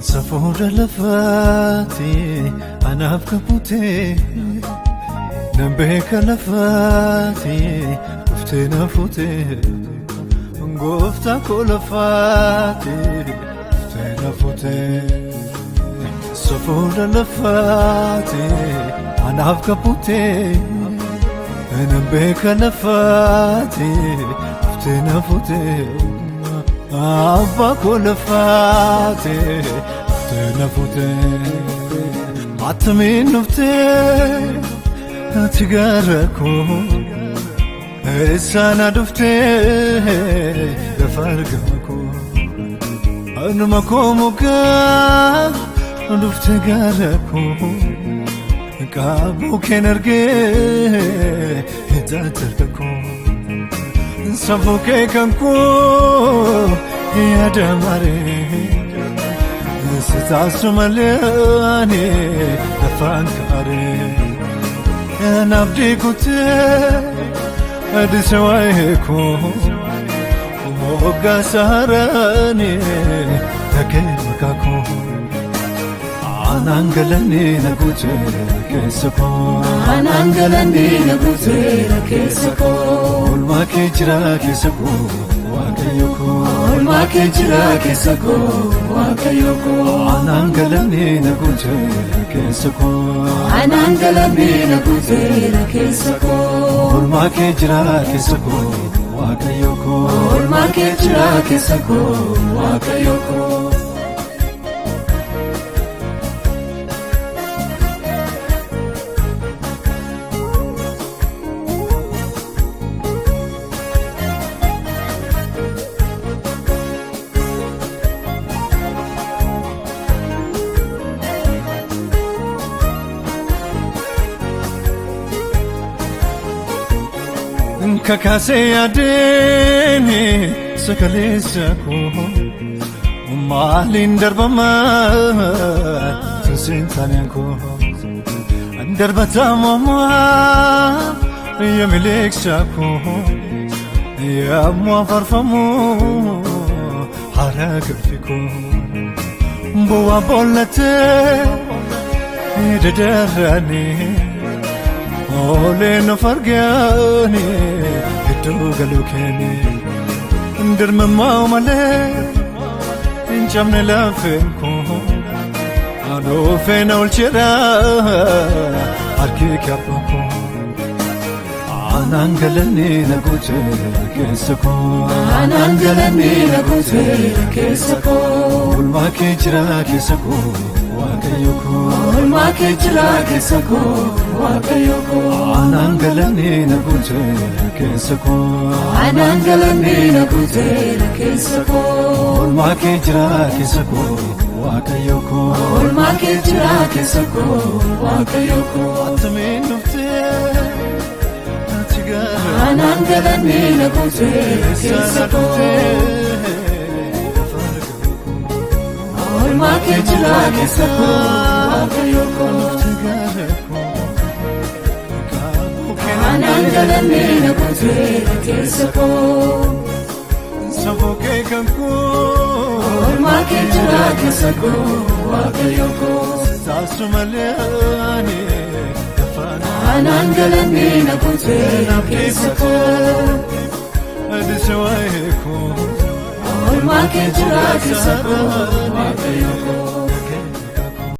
Safuura lafaati anaaf kabutee nan beeka lafaati dhuftee na fuutee gooftaa koo lafaati dhuftee na fuutee. Safuura lafaati anaaf kabutee nan beeka lafaati dhuftee na fuutee abbaa koo lafaati dhuftee na fuutee. Attamiin dhuftee ati gara koo eessaan dhuftee lafa argama koo anuma koo mukaa dhuftee gara koo qaabuu keen argee hidhaa harka koo safuu kee kan koo yaada maree. Sitaasu malee ani lafaan kaaree naafdi kutee adise waa'ee koo moggaa saaraani dhagee maqaa koo anaan galanii na guutee keessa koo. Anaan galanii na guuteera keessa koo. Oolmaa kee jira keessa koo Waaqayyo koo. Oolmaa kee jira keessa koo Waaqayyo koo. Anaan galanii na guutee keessa koo. Anaan galanii na guuteera keessa koo. Oolmaa kee jira keessa koo Waaqayyo koo. Oolmaa kee jira keessa koo Waaqayyo koo. Kakaasee yaadeen sakaleessa koo maaliin darbama tusiin taaneen koo darbatamumaa yamileeksa koo yaamuu afarfamu haara galfi koo bu'aa boollatee dadaranii. Ooleen of argaani iddoo galuu keeni dirmammaa malee hin cabne lafeen koo adoofeen olcheera harki kabbaa koo. Anaan galanii na guutee keessa koo. Anaan galanii na guuteera keessa koo. Oolmaa kee jira keessa koo Waaqayyo koo. Oolmaa kee jira keessa koo Waaqayyo koo. Anaan galanii na guutee keessa koo. Anaan galanii na guuteera keessa koo. Oolmaa kee jira keessa koo Waaqayyo koo. Oolmaa kee jira keessa koo Waaqayyo koo. Attamiin dhuftee ati gara Anaan galanii na guuteera keessa koo. lafa argama koo. Oolmaa kee jira keessa koo Waaqayyo koo. Dhuftee gara koo qaabuu kee Anaan galanii na guuteera keessa koo. safuu kee kan koo. Oolmaa kee jira keessa koo Waaqayyo koo. Taasu malee ani lafaan Anaan galanii na guuteera keessa koo. adise waa'ee koo. Oolmaa kee jira keessa koo Waaqayyo koo.